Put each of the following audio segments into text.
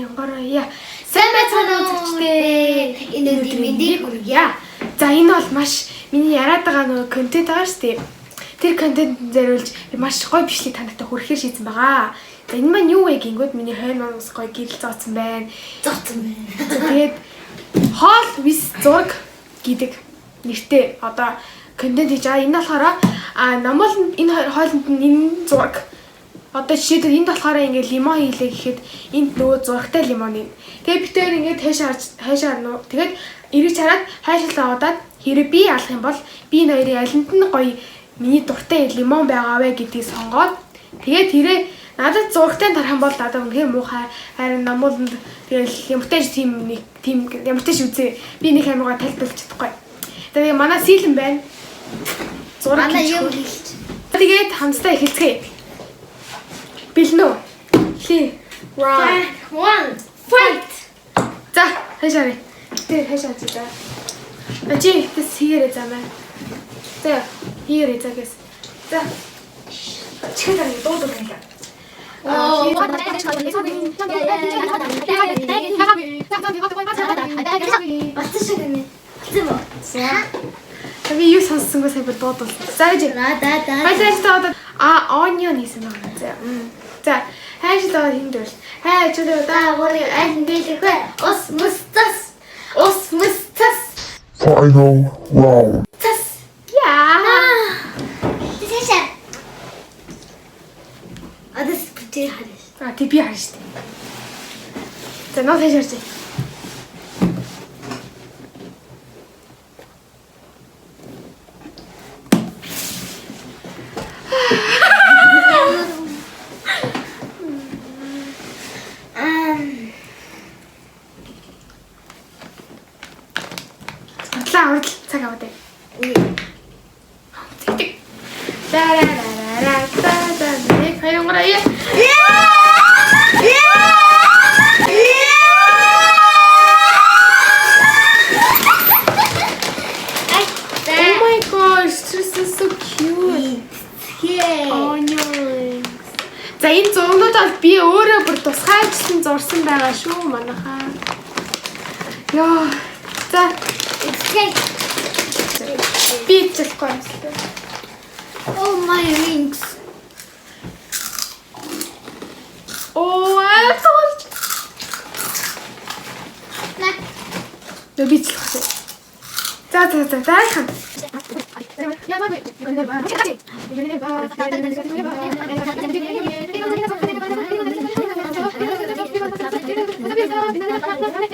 2 3 яа. Сайн байцгаана уу үзэгчдээ. Энэ өдрийн мэндийг хүргье. За, энэ бол маш миний яриад байгаа нөгөө контент байгаа шүү дээ. Тэр контент зориулж маш гоё бичлэг та нартай хүргэхээр шийдсэн байгаа. За, энэ маань юу вэ гингүүд миний хойно маань бас гоё гэрэл зооцсон байна. Зогцсон байна. За, тэгээд хоол вис зураг гэдэг нэртэй одоо контент хийж байгаа. Энэ болохоор намуул энэ хоолнд нь энэ зураг. Одоо жишээлбэл, энд болохоор ингээд лимон хийлээ гэхэд энд нөгөө зурагтай лимон юм. Тэгээд бид хоёр ингээд хайшаа харж хайшаа харна. Тэгээд эргэж хараад хайшаалаа удаад хэрэг би алах юм бол би энэ хоёрын алинд нь гоё миний дуртай лимон байгаа вэ гэдгийг сонгоод, тэгээд тэрээ надад зурагтай тарах юм бол надад үнэхээр муухай, харин намууланд тэгэл ямартай ч тийм нэг тийм ямартай ч үзээ би нэг амигаа тайлбарлаж чадахгүй. Тэгээ манай сийлэн байна. Зураг Манай хийж юм хөө. хэлж. Тэгээд хамтдаа эхэлцгээе. Бэлнэ үү? Хий. One. One fight. За, хайшаа. Тэ хайшаа чи за. А чи тэс хийгээрэй замаа. За, хийгээрэй за гэс. За. Чихээ дараа дуудах юм байна. Оо. Батсан шиг юм. Батсан уу? За. Би юу сонссонгүй сая бүр дуудвал. За, гэж. Да да да. Хайшаа одоо onion хийсэн байна. За. За, хайшаа хин дөрл. Хай чөлөө да гурыг аль нь дийлэх вэ? Ус мөс цас. Ус мөс цас. Final round. Цас. Яа. Тэшээ. Адас бүтээ харъя. А тий, би харна шүү дээ. За, ноо хайшаа харж. Ам. Урдлаа урдл цаг аваад бай. Зэгдэг. Ла ла ла ла ла та та 1 2 3 яа. Oh my gosh, this is so cute. Onion. За, энэ зургууд бол би өөрөө бүр тусгайлжсан зурсан байгаа шүү манайхаа. Йоо. За, би идчихгүй юм л та. Oh my rings. Оо, аа зурж. На. Нөө би идчихгүй. За за за, дараагийнх нь.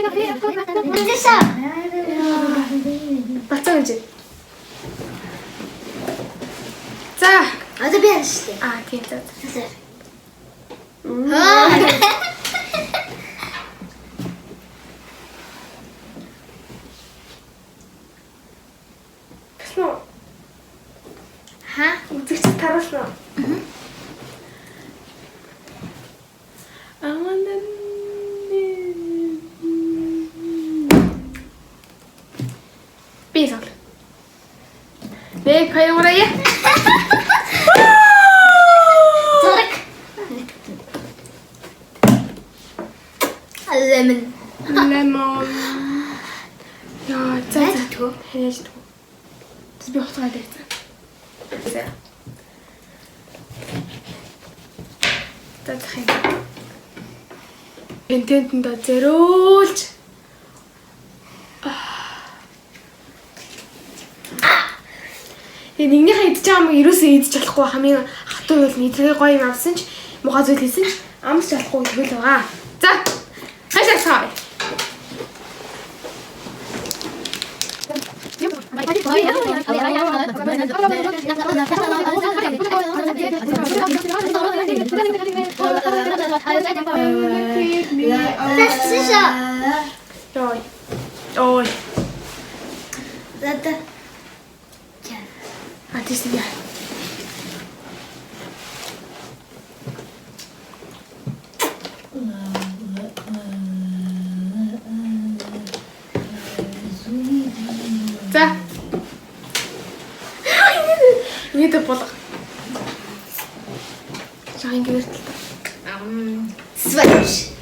Тэшээ. Бацаа гэж. За, Одоо би харна шүү дээ. Аа тийм, за. Тэшээ. Гэсэн үү? Ха? Үзэгчд таруулсан уу? Аа. Би сонго. 1 2 3 яа. Зураг. Lemon. Lemon. Яа, за Яаж за. идэх вэ? Яаж идэх вэ? Би хутгаа дайцсан. За. За, зах юм. Контентэнд зориулж. Тэгээ нэгнийхээ идэж байгаа юм ерөөсөө идэж болохгүй, хамгийн хатуу бол нийтлэгээ гоё юм авсан ч, муухай зүйл хийсэн ч амсч болохгүй тэгэл байгаа. За, хаашаа цаа. Тэшээ. Йой. Ой. За за. А тийш яа. За. Ингээд болго. За, ингээд л та. Switch.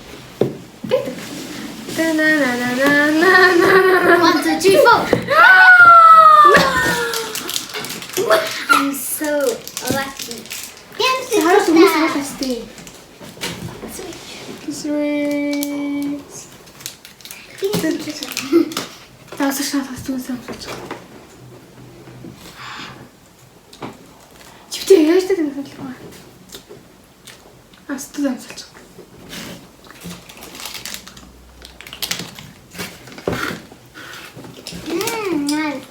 Тэ? На на на на на на. 1 2 3 4. I'm so lucky. Хараас өмнөөс хаалаас тий. Three. За өсөж шалгах зүгээс амсаж байгаа. Чивтэй яаж тэ амсалж байгаа. Астд амсалж байгаа.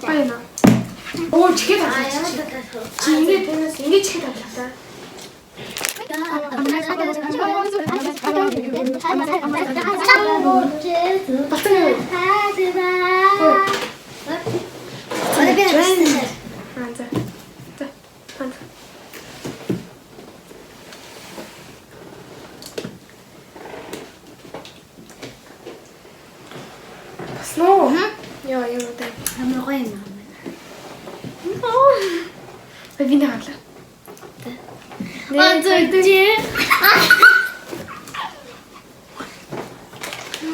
Баяна. Оо чихээ тавьчих. Чи ингэ танаас ингэ чихээ тавьлаа та. Болтон юу? Аа за. За. Пант. Басна уу? Йоо, юм уу. Амар гоё юм аа. Би нэг хавлаа. 1 2 3.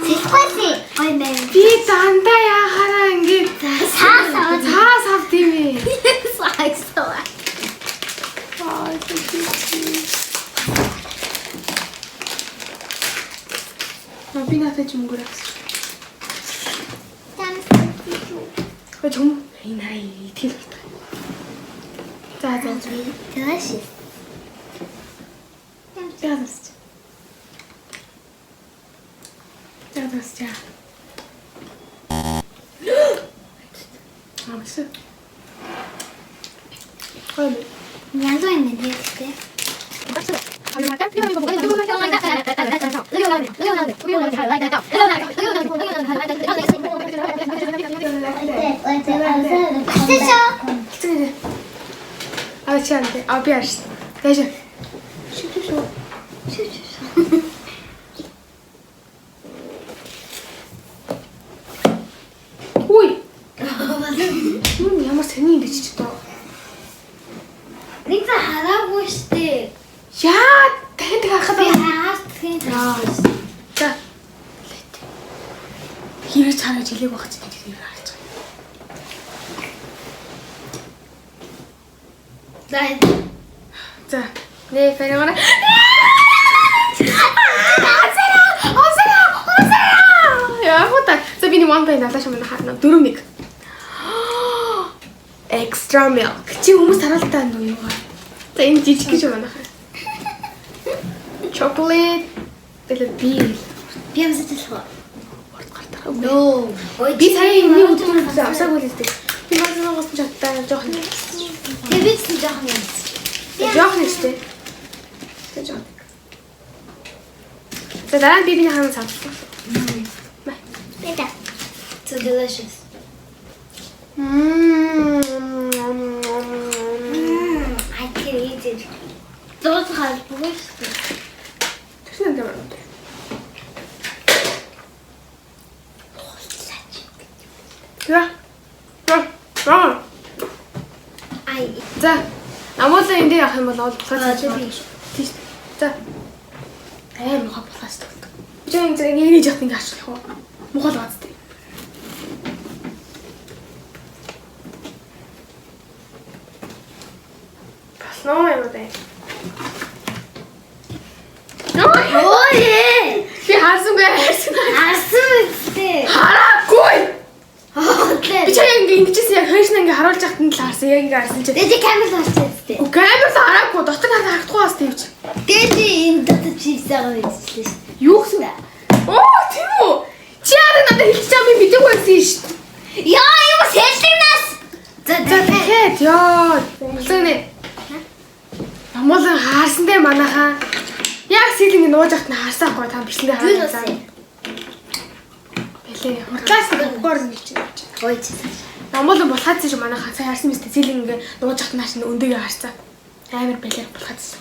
Сэлхвэси гоё мэн. Би дандаа яхаараа ингэж Цаас аваад цаас авд юм ээ. саагсаа. Аа, А би надад ч мөнгөөр авсан. Ой чөм. Энэ хай итгэл болтой. За за за. Delicious. За засч. За засч. Аа мэс. Ой. Янз бүр юм байна тийм. Асаа. А чи анд. А би арш. Дайш. Шүп шүп шүп. Шүп шүп. Үй. Юу ямар сони юм бэ чи доо. Нэг за хараагүй штэ. Яа, дахин дахин харахад Би байгаа. хаас тийм. За. Хэрэг чараж хэлээг байх чи тэр харж байгаа. За. За. Нэ фэнэгора. Асара! Асара! Асара! Яа хата. За би нэг one pay надад шамна харна. 4 1. Extra milk. Чи хүмүүс хараалтай нү юу га? За энэ жижиг гэж манайхаа. Chocolate. Тэгээд би Би юмсаж болох уу? урд гартаа. No. Би сая энэ өдөр авсаагүй л дээ. Би мазнаас чадтаа жоох нэг. Тэгээ би ч жоохон юм. Жоох нэг шүү дээ. Тэ жоох нэг. За дараа нь би биний хаан савлаа. Би та. So delicious. Мм. I can eat it. Зуус халбгүй шүү дээ. Тэр нь ямар юм. За. За. За. Ай. За. Намуулаа энэ дээр авах юм бол болохоос Аа, тийм би. шүү дээ. За. Аа муухай болохоос тогтдог. Би энэ зэрэг ингэ яах ингэ ачлах уу? Муухай л бац тээ. Болно уу юм бэ? Ой. Би харсангүй харсан. Харсан үстэй. Хараагүй. Би Би чаа ингэ ингэжсэн яг хойш нь ингэ харуулж яхад нь л харсан. Яг ингэ харсан чи. Дэж камер болчихсон үстэй. Үгүй камер л хараагүй. Дотор нь харагдахгүй бас тийвч. Дэж энэ дотор чипс байгаа мэдчихлээ шүү. Юу гэсэн бэ? Оо тийм үү? Чи яараа надад хэлчих чам би мэдээгүй байсан юм шүү дээ. Яа, юм сэлгнээс. За За дахиад ёо. Болсон нэ. Намуулан хаарсан дээ манайхаа. Яг сэлинг нууж ахт нь харсан ахгүй та бичлэгээ Юу харсан. нуусан? Бэлээ. Хурдлаас өгөхөөр нь хэлчих. Гоё чи. Намуулан булхаадсан шүү манайхаа. Сая харсан мэт сэлинг ингээ нууж ахт нааш нь өндөгээ харсан. Амар бэлээ булхаадсан.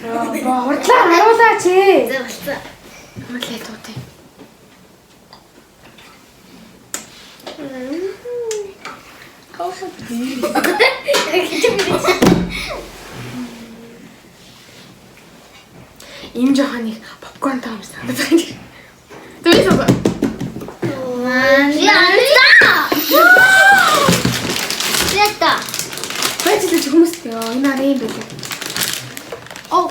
Яа, хурдлаа харуулаа чи. За болцсон. Ямар л дуутай. Ийм жоохон нэг попкорн таамж санагдаад байгаа юм. Тэгээ би сонго. Зэта. Байж л хүмүүс ёо энэ арай юм байлаа. Оо.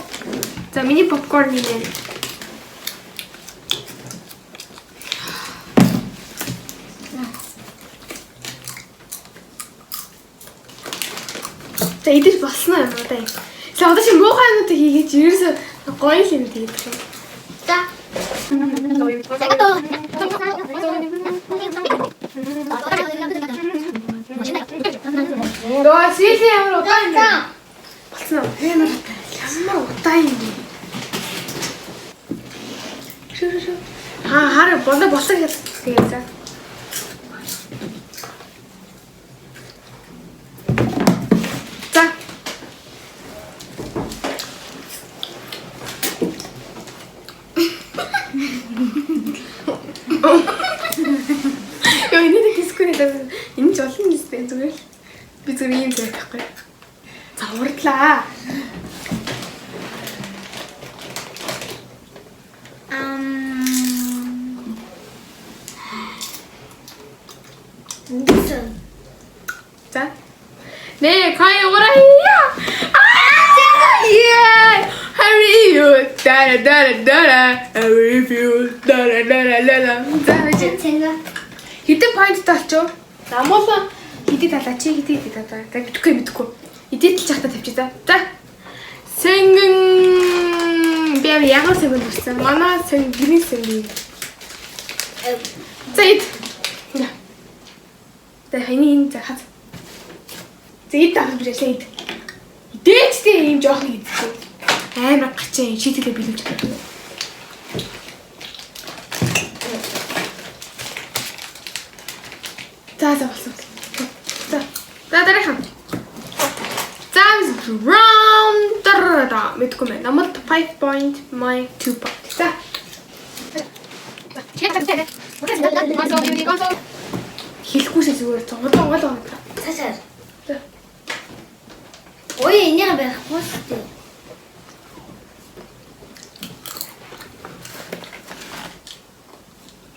За миний попкорн юм байна. За идэж болсон уу одоо юм. За одоо чи муухай юмнууд хийгээч ерөөсөө гоё л юм тэгээд байгаа. За. Гоо силийн ямар удаан юм бэ? Болсон уу? Ямар ямар удаан юм бэ? Шүү шүү шүү. Ха хараа болоо болсон гэж тэгээ за. За. Яа энэ нэг дискүн хэлээ. Энэ ч олон юм зүгээр л би зүгээр ийм зүйл байхгүй. За урдлаа. Үсэн. За. Нэ, кай ураа. Ah! Yeah! Hurry you. Да да да да. Hurry you. Да да да да да. За чи Цэнгэ. хэдэн point болчих? Намуулаа хэдий талаа чи хэдий хэдий талаа. За мэдэхгүй мэдэхгүй. Эдийн талж хахта тавьчих за. За. Сэнгэн би ямар сэнгэн төрсөн? Манай сэн гэрийн сэнгэн. За ид. За хиний энэ за хаз. За ид авах биш лээ ид. Идээчтэй ийм жоохон идчихээ. Амар гачин шийтгэлээ билүүж. За за болсон. За. За дараахан. За round да мэдгүй мэн. Намд 5 point my 2 point. За. Хэлэхгүйсээ зүгээр зуглаа гол байна. Цаашаа. За. Ой, энийг барихгүй шүү дээ.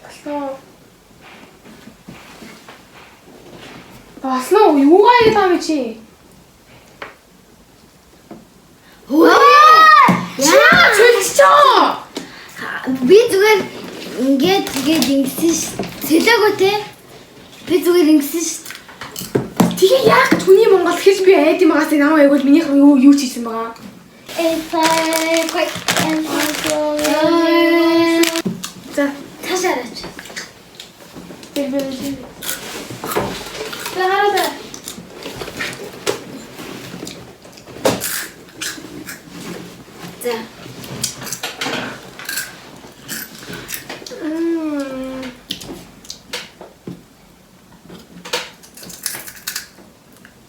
Болсон уу? Болсон уу? Юугаа хийгээд байгаа юм чи? Яа, чөлчөө. Би зүгээр ингээд тэгээд ингэсэн ш. Сэлээгүй те. Би зүгээр ингэсэн ш. Тэгээ яг түүний Монгол гэж би айд юм байгаас намайг айгуул минийх юу юу ч хийсэн байгаа. Эфэ quick and За, Цаашаа хараач. би би би. За хараа. За. Мм.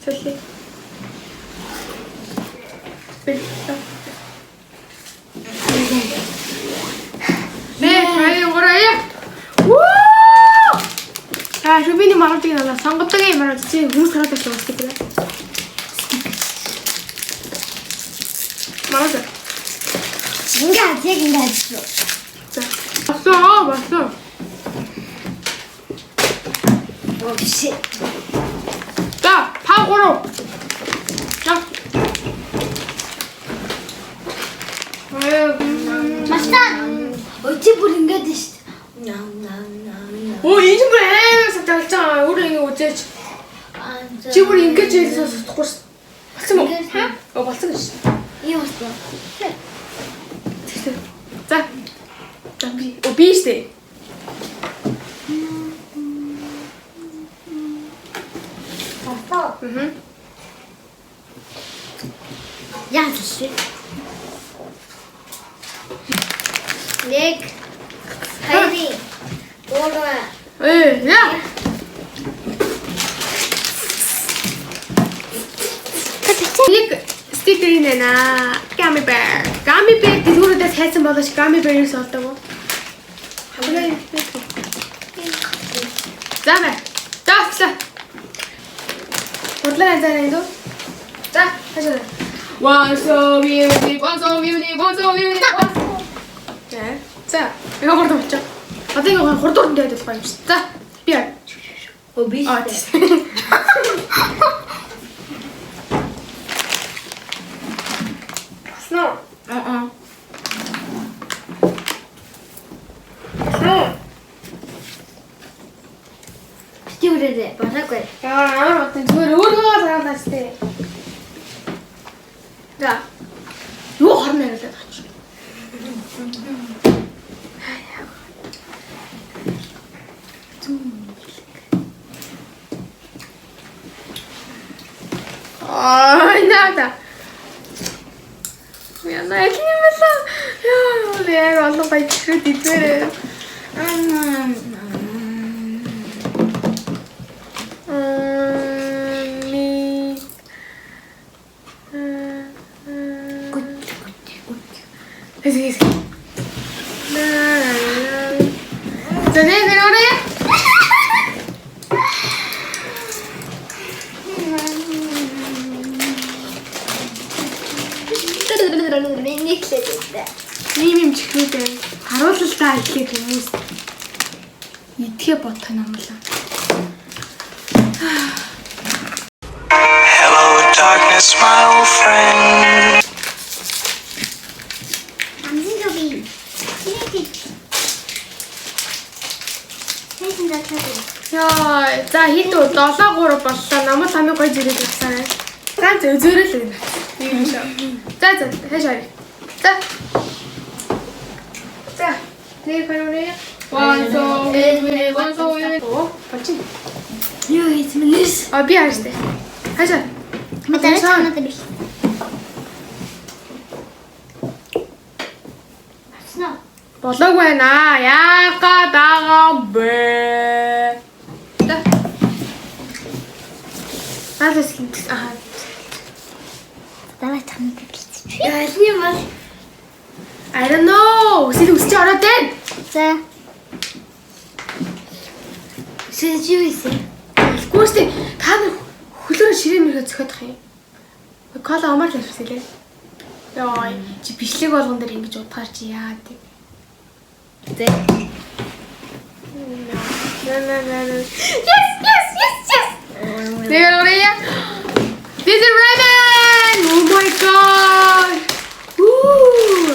Солли. Би. Нэ, хай ураа. Вуу! Та шүбиний маргалдыг надад сонгодог юм маргалд чи хүмүүс хараад байсан бас гэдэг. Маргалд. Ингээд яг ингээд шүү. За. Болсон, болсон. Oh shit. За, 5 3. За. Мастан. Ой чи бүр ингээд шүү. Нам нам нам. Оо, энэ бүр амар саталж байгаа. Өөрөө ингэ үзээч. Чи бүр ингэж хэлсэн сонсохгүй шин. Болсон уу? Ха? Оо, болсон гэж. Юу болсон? Тэгэхээр. За. За би. Оо, би штэ. Болсон. Мгм. Яа шүү. Нэг хоёр гурав Э, яа. Нэг стикер нэ на. Gummy bear. Gummy bear дэлгүүрүүдээс хайсан болооч gummy bear-ийг олдоогүй. Хамгийн За мэ. За авчлаа. Худлаа за нэ дөө. За хашаа. One so beauty, one so beauty, one so beauty. За, ингээ хурдан болчих. Одоо ингээ хурд хурдан тавиад болох юм шиг. За, би яа. Оо би. Аа, тийм. Болсон уу? Аа. Болсон уу? Бити үрээрээ болоогүй. Яа, амар бодсон. Зүгээр өөрөө харуулж тээ. За. Юу хорн хариулаад байгаа чи? Аа, наада. Яна аль юм бэ? Яа, яа, олон гоё чихрүүд идмээр. Ми. Гүт гүт гүт. Хэсэг. За нэ нэ нэ. Миний эхлээд байна. Ийм юм чихрүүд байна. Харуулал та эхлээд хүмүүс идэхэ бодох юм аа. Hello, darkness, my old friend. Амзын төвийн. Чиний. Хэсэн задлаа. Яа, за хэд үү 7 3 боллоо. Намал хамгийн гоё зэрэг авсан. За зөө зөөрөл байна. Нэг юм шиг. За за хааш харъя. За. За. Нэг хоёр нэг. 1 2 3 1 2 3. Оо, болчих. Юу хийсэн бэ? А би харж тээ. Хаашаа. Мэдээ чанаад биш. Авсан уу? Болоогүй байна. Яагаад байгаа юм бэ? За. Алис аа. Дараа чанаад биш. Яалны бол I don't know. Үсэл үсч ороод байна. за. Сэж юу хийсэн? Тэгэхгүй шүү дээ. Та нар хөлөөрөө ширээ мөрхөө зөхиодох юм. Кола омар л авчихсан лээ. Йой, чи бичлэг болгон дээр ингэж удахаар чи яа тийм. Зэ. На на на на. Yes, yes, yes, yes. Тэгээ. This is ramen. Oh my god. Ooh.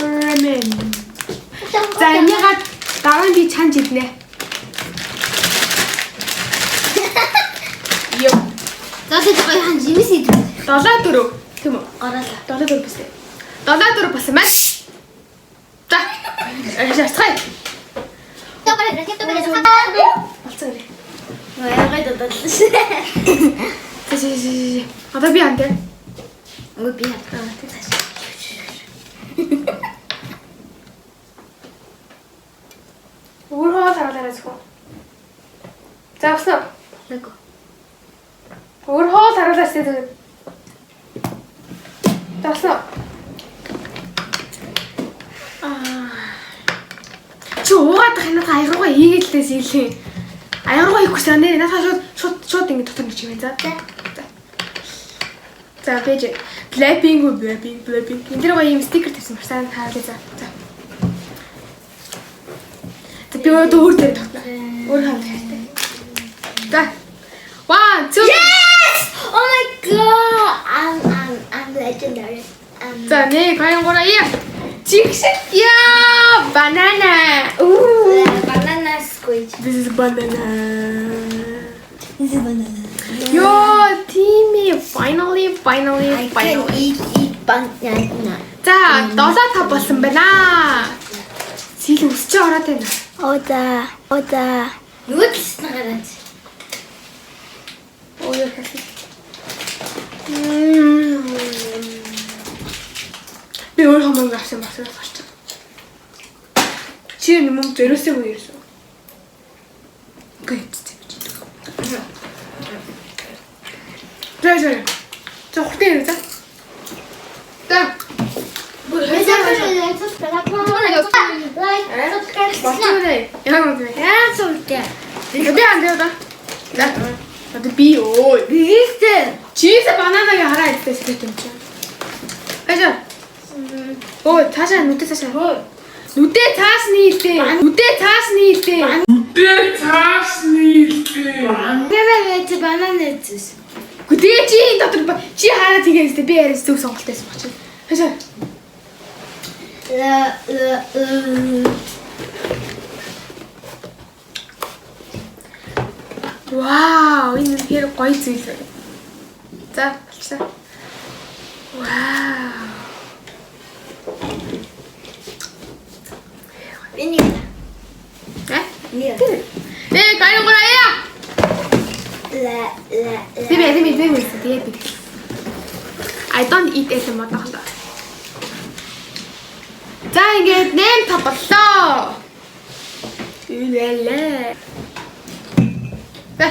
Ramen. За энийгээ дараа нь би чанж иднэ. Йоо. За тэг гоё хан жимс идэх. 7 4 тийм үү? Гороолаа. 7 4 бас. 7 4 болсон байна. За. Ашаацгаая. Болцсон гэрээ. Яагаад дуудлаа шээ. За за за за. Одоо би ан тэ. Өө би яа. Өөрөө харуулаарай зөвхөн. За авсан уу? Лего. Өөрөө харуулаарай тэгээд. За авсан уу? Аа. Чи уугаад байх надад аярууга хийгээд лээс илээ. Аярууга хийхгүй санаа нэ. Надад шууд шууд шууд ингэ дотор нэг юм за. За. За бэж. Blapping blapping blapping. Энэ дэр гоё юм стикер тавьсан маш сайн хаалаа за. За. За би өөрөө өөр дээр тогтно. Өөр хамт хайртай. За. 1 2 Yes! Oh my god. I'm legendary. I'm За 1 2 3 яа. Чигшил. Яа, банана. Ooh. banana squid. This is banana. This is banana. Йоо, Тими finally finally I can finally. eat banana. За, 7 5 болсон байна. Сэл өсч ороод байна. Оо за. Оо за. Нөгөө талс нь гараад. Оо яа хэлсэн. Би өөр хамаагүй авсан бас болчих. Чи юм мөнгө зөрөөсөө ирсэн. Окей. За за. За хурдан ирээ за. За. Бүр Like, subscribe. Болчихно. Яг үнэ. Яа сүлдээ. Би ан дээр да. За. Одоо би өө. Бигээстэй. Чиз бананагийн хараа идсэн сэтгэл юм чи. Хаашаа. Өө цаашаа нүдэ цаашаа. Нүдээ цааш нийлдээ. Нүдээ цааш нийлдээ. Нүдээ цааш нийлдээ. Бэбэ бэ банан эзэс. Гэхдээ тэгээ чи энэ дотор чи хараа тэгээ өстэй би яриа зөв сонголт байсан баг чи. Хаашаа. Ла ла ла. Вау, энэ үнэхээр гоё зүйл байна. За, болчихлоо. Вау. Энийг. Э? Нэг. Э, гарын гурая. Ла ла ла. Би би би би тэгээд би. I don't eat это модохлоо. За ингээд 8 5 боллоо. Үлээлээ. За.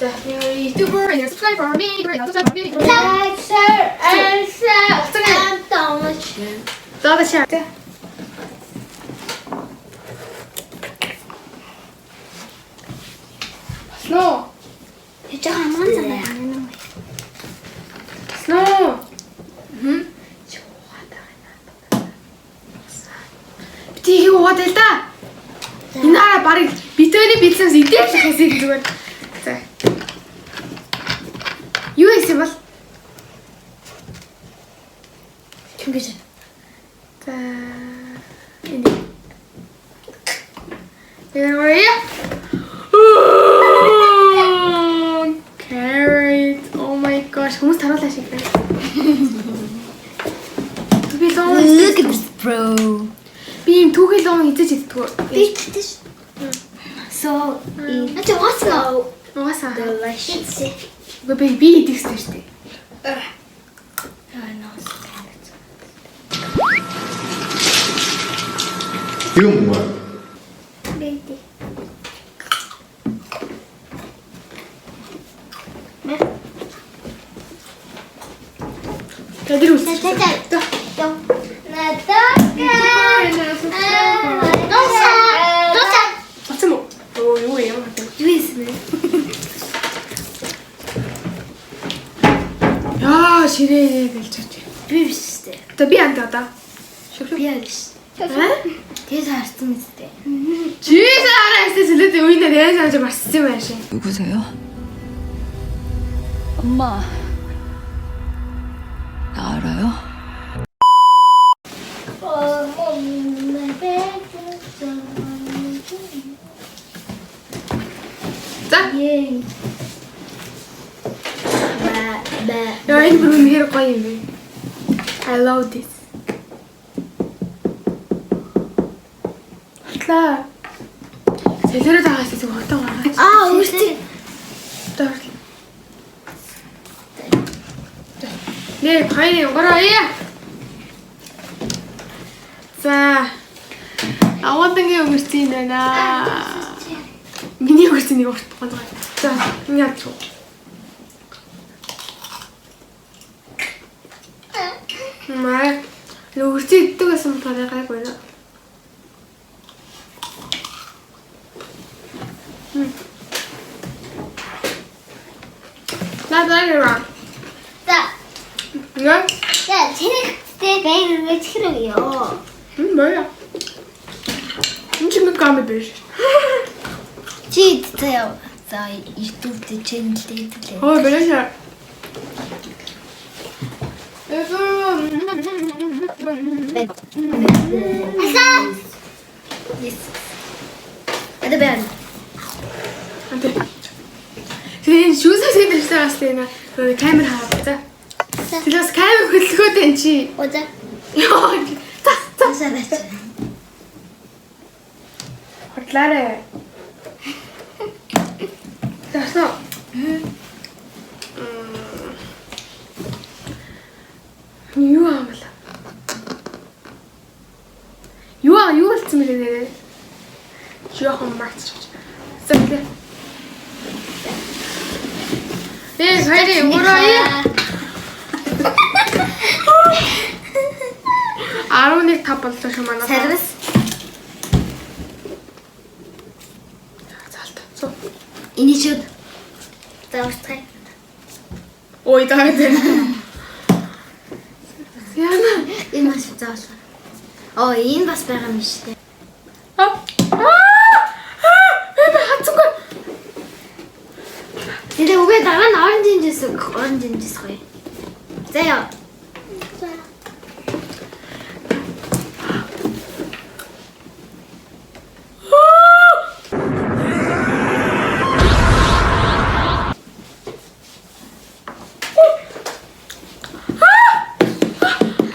За, YouTuber and subscribe for me. Subscribe for me. Like, share and share and download. За за шаа. Болно уу? Яж хамгаан санаа юм. Болно уу? Мм. Чи угаад байгаа юм. Би тийг угаад байл да. Энэ хараа барыг битүүний бэлсэнс идэл хэсэг зүгээр. За. Юу хийсэн бол? Чингис. За. Энэ. Яа. Carrot. Oh my gosh. Хүмүүс таруулаа шиг байна. Би луун Look at this bro. би ийм түүхий луун хизэж иддэг. Би тэгтэж. So, энэ угаасаа Угаасаа. delicious. Үгүй би би идэх хэрэгтэй шүү дээ. I know. 이건 뭐야? Baby. За тэр үсч. За за. Надаа. Доса. Доса. Болсон уу? Оо юу юм бэ? Юу хийсэн бэ? Яа, ширээ гэлж чаж. Би биш үү? За би ант одоо. Шүх шүх. Би биш. Аа? Тэгээс харсан мэт дээ. Чийс араа эсэ сэлээд үеийнээр яаж санаж марссан юм ааши. 누구세요? 엄마. 나 알아요? За. Yay. Ба ба. Яа, энэ бүр үнэхээр гоё юм бэ. I love this. Хутлаа. Сэлэрээ тагаас зүг хотон гаргаж. Аа, өөртөө. За. Нэ, хоёр гурав яа. За. Авадангийн өнгөрцөн байна. Миний өнгөрцөн нэг урт гонцгой. За, ингэ яач. Маа. Өнгөрцөн иддэг байсан болохоор гайгүй байна. За, за, за. За. Нэ? За, чинийхтэй баяр үргэлж хэрэг ёо. Мм, баяа. Энэ чинь нэг гами биш. Чи заяа. За, YouTube дээр channel дээр хэлээ. Оо, баяа. Аса. Yes. Одоо байна. Тэгээ шүүсээс хэлсэн бас тийм нэ камер хараад за. Тэр бас камер хөдөлгөөд энэ чи. Оза. Йоо. За, за. Аса бач. Хурлаарай. Тасна. Юу аамал? Юу аа юу болсон бэлээ нэрээ? Жохон марцчих. За тэ. Э, хайри ураа. 11 5 боллоо шүү манай. Сервис. Заалт. Суу. Эний шүүд. За, уртгай. Ой, даа дээ. Яна. Энэ маш заалаа. Оо, энэ бас байгаа юм шүү дээ. Аа. Аа. Би хацгүй. Тэгээ үгүй дараа нь orange juice өгөх. Orange juice гоё. За яа.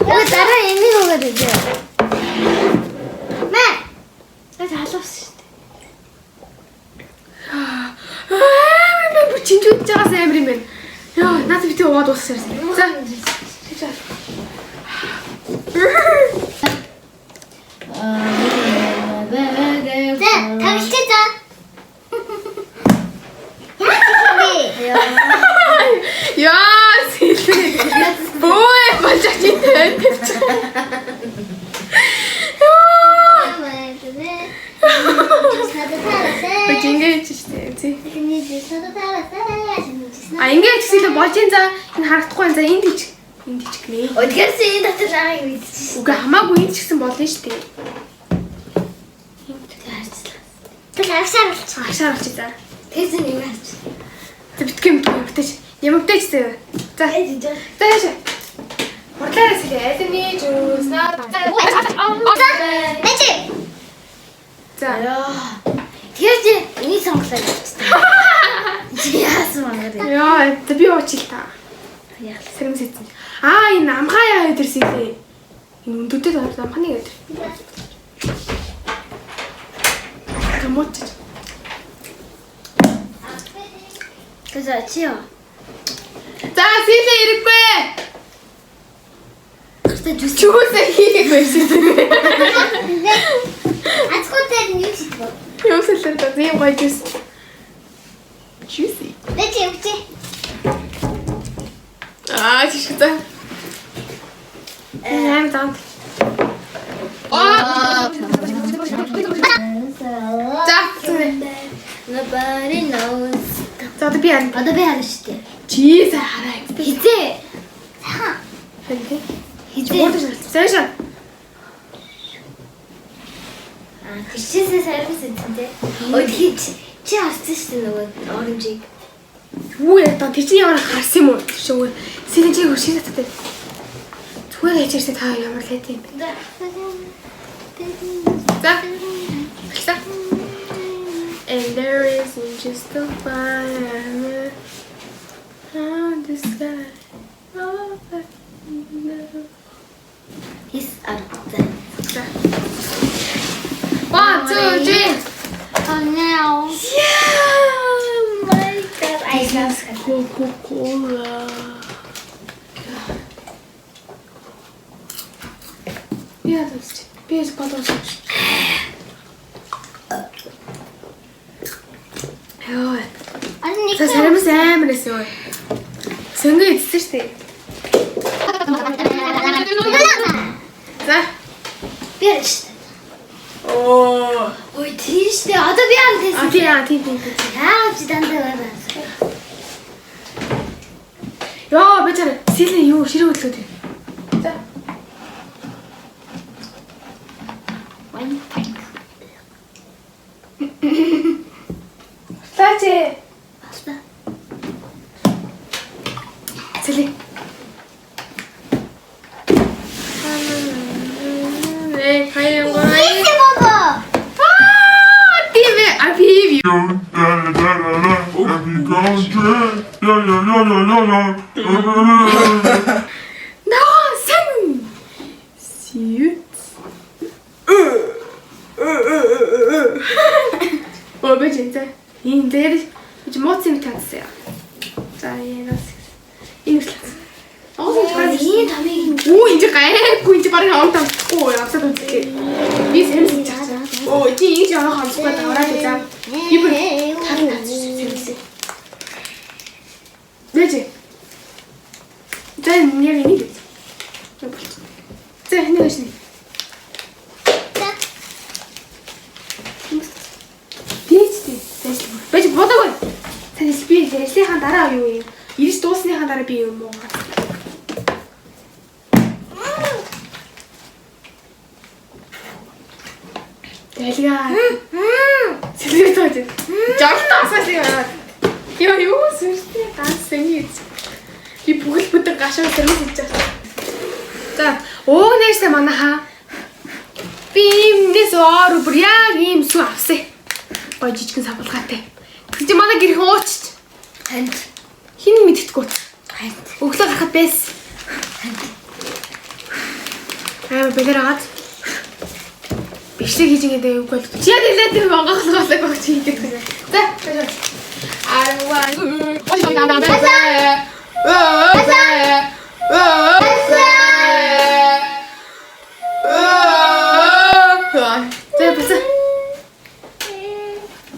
Үгүй дараа энийг өгөөд үзье. Мэ. Тэгээд халуус шүү дээ. Амар юм байна. Бүр чинжүүд жагаас амар юм байна. Йоо, наад битээ уугаад дууссан. За. За, тоглолттой за. Яа, сэлээ. Бөө болж чинь тавьчих. Бэж ингэж штэ. Зэ. А ингэж хэсэлээ болж ин за энэ харагдахгүй за энд ич. Энд ич гинэ. Өдгөөс энэ дотор байгаа юм мэдчихсэн. Үгүй хамаагүй энд ч гэсэн болно штэ. Тэгэл агшаар болчих. Агшаар болчих за. Тэгсэн юм харч. За битгий битгий битэж. Ямагтай ч зэ. За. За яаш. Хурлаараа сэлээ. Алины жуус наа. Нэчи. За. Тэгэхээр чи энийг сонглоо гэж байна. Чи яасан мангар юм? Яа, за би уучил та. Яа. Сэрэмс хийсэн. Аа, энэ амхаа яа өдөрсөн лээ. Энэ өндөртэй амханы өдөр. Гамууч. Гэвч чи юу? За, сэлээ ирэхгүй. Гэхдээ жүс. Чүүсээ хийгээгүй шээ. Азгүй дээр нэг шидвэ. Юу сэлэр та зэм гоё жуус. Juicy. Нэчи өгчээ. Аа, тийш за. Аим зам. Аа. За. Nobody knows. За одоо би харна. Одоо би харна шүү дээ. Чи сая хараа. Хизээ. Сайхан. Харин тий. Хизээ. Буудаж цаашаа. Аа, тийшээсээ сервис эзэн тий. Ой тэгэхээр чи харсан шүү дээ нөгөө оранжийг. Юу яа та тэр чинь ямар харсан юм уу? Тэр чинь өөр сэлэн чи хөршин таттай. Зүгээр хайчаарсаа та ямар лайт юм бэ? За. Эхлэе. And there isn't just a fire on the sky. Oh, no. Хис ар. За. 1 2 3. Oh no. Yeah! My God, I love Coca-Cola. Би ядаж. Би бодож. Йоо. Ар нэг За сарамс амар эсэ ой. Сөнгө идсэн шүү дээ. За. Би харна шүү дээ. Оо. Ой тийм шүү дээ. Одоо би харна А тийм. тий аа тий тий. тий. Яагаад чи дандаа байна? Йоо би тэр сэлэн юу ширээ хөдлөөд байна. За. One pack. Лаач. Баста. Сэлээ. Э, хаян гой. Эсэ бобо. Аа, тийм ээ. А би би. Наа, сан. Сүйт. Оо би 진짜 энэ дээр би моц юм татсан. За энэ бас энэ л. Аа, Энэ тамиг Үу энэ гайгүй энэ барыг он тавьчихгүй явсаад үзлээ. Би сэрэмс чацаа. Оо чи ингэж явах хамсгүй давраад үзаа. Би бүр тал татчих сэрэмс. Нэж. За яг энийг үз. Яг болчих. За энийг өшнө. Тийч тий. Зайшил. Бэж бодоогүй. Танис би зайшлынхаа дараа юу юм? Ирж дуусныхаа дараа би юм уу? Дэлгаа. Сэлгээ тооч. Жолтоо асаасан юм аа. Йоо юу сүртэй ганц сэний. Би бүгэл бүтэн гашаа сэрмэс хийж байгаа. За, уунээсээ манайхаа. Би иймнээс оор бүр яг ийм сүү авсан. Гой жижигэн савлгаатай. Тэг чи манай гэрхэн уучч. Ханд. Хин мэддэхгүй. Ханд. Өглөө гарахад байсан. Амар бэлэр агаад бичлэг хийж ингээд үгүй бол. Чи яа нэлээд тэр монгол гоолог чи хийгээд байна. За, За, болсон.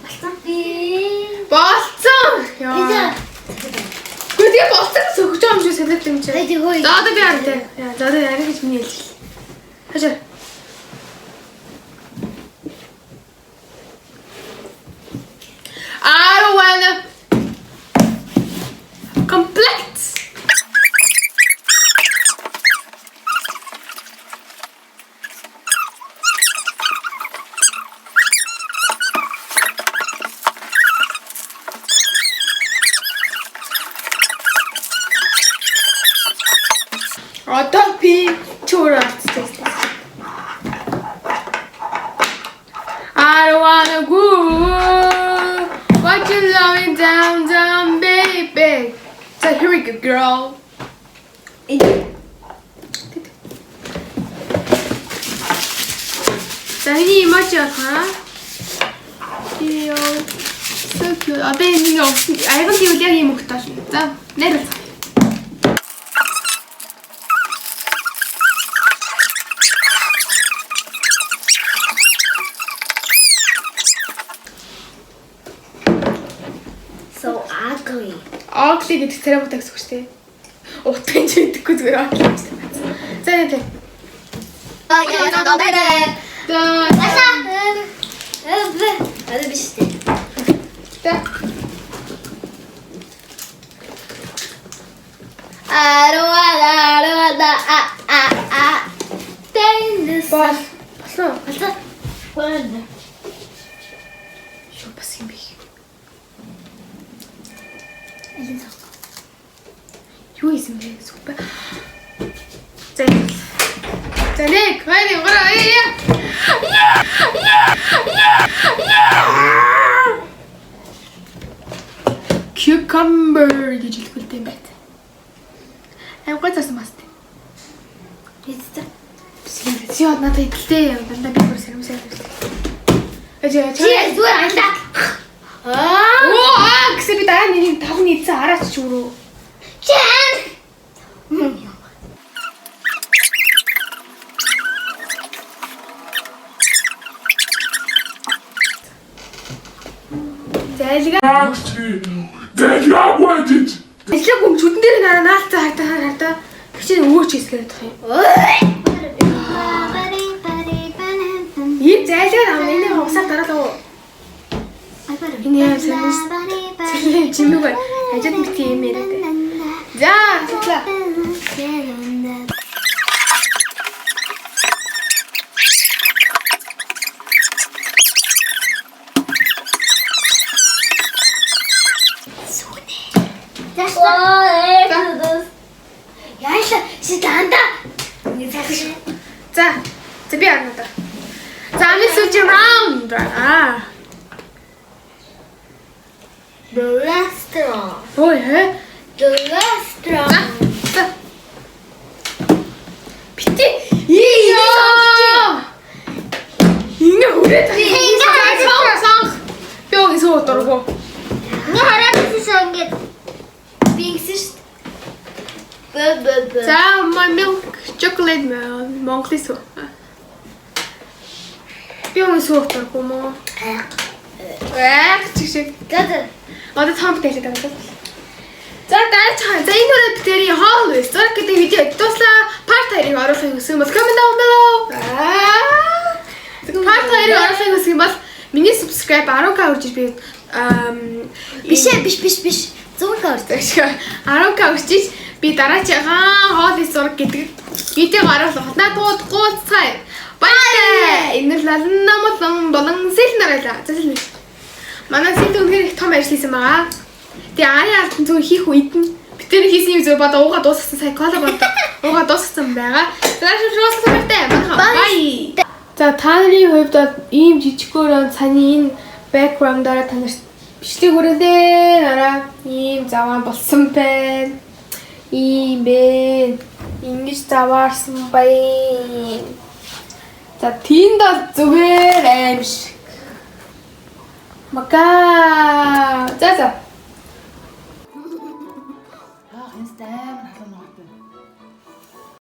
Болсон. Би. Болцсон. Яа. Гэхдээ тэгээ болцсон сөхөж байгаа юм шиг санагдав юм чи. Тэжи хөөе. За одоо би хартай. Яа, за одоо арай гэж миний хэлж. Хажаа. I don't wanna complete. Одоо би чуур алдчихсан. I don't wanna go. What you loving down, down, baby. So here we go, girl. За энэ emoji болохоор Йоо. So cute. Одоо энэ нэг аяган гэвэл яг ийм хөхтэй шин. За, найруулах. So ugly. Ugly гэдэг царай муутай гэсэн үг шүү дээ. Утгын ч мэдэхгүй зүгээр ugly гэж байна. За нэ. За. Баса. Одоо биш үү? За. I don't wanna, а а а. Тэнэс. Бол. Болсон. Болсон. Байна. Юу бас юм бэ? Алин цогц. Юу хийсэн бэ? Супер. За. За нэг, хоёр, гурав, яа. Яа! Яа! Яа! Cucumber гэж хэлэхэлтэй юм байна. Аим гой засан бас тийм. Эцэг. Чи яа надад идэлтэй юм. Дандаа би бүр сэрэмсээр байсан. Эж Чи зүгээр аялаа. Аа. Оо аа гэсэн би дараа нэг тавны идсэн араач ч өрөө. Чи. Зайлгаа. Дэлгаагүй гэж. Ажлаагүй юм шүдэн дээр нараа наалцаа хартаа хартаа. Тэг чи өвөөч хийсгээд байх юм. Ийм зайлгаа авна. Энийг усаар дараалав уу? Энэ яа сонирс. Чимээг байна. Хажууд битгий юм яриад. За, судлаа. Яаша чи дандаа ингэ цааш. За. За би арна да. За, амин сүж round. Аа. The restaurant. Ой, хэ. The restaurant. За. За. Бити. Яа. Ингээ хүрээд байгаа. Ингээ За, сонх, сонх. Би өг сүү дургу. Ингээ хараад ирсэн ингээд би ингэсэн шүү дээ. Б б б. За, my milk chocolate Монголын сүү. Би өг сүү дургу мó. Аа, чиг шиг. За за. Одоо том бүтээлээд байгаа юм. За дараачих. За энэ өрөөд тэрийн хоол үс. Зураг гэдэг видео дуслаа. Part 2-ыг оруулахыг хүсэх юм бол comment down below. Аа. Part 2-ыг оруулахыг хүсэх юм бол миний subscribe 10k хүрч би Биш ээ, биш биш биш. 100 орж. 10k хүрчиж би дараачихаа хоол ис зураг гэдэг видеог оруулах. Надад гуйцгаая. Баярлалаа. Энэ Энэ л намлан болон сэл нарайлаа. За, сэл. Манай сэл үнэхээр их том ажил хийсэн байгаа. Тэгээ арын алтан зүгээр хийх үед нь бид тэр хийсэн юм зүгээр бодоо уугаа дуусгасан, сая кола бодоо уугаа дуусгасан байгаа. За, шууссан баяртай. Манайхан bye. За, та нарын хувьд бол ийм жижиггөөрөө цааны энэ background-аараа та нарт бичлэг хүрээлээ. Нараа ийм заваан болсон байна. Ийм бэ. Ингэж заваарсан баян. За, тэнд бол зүгээр аим шиг. Мака. За за.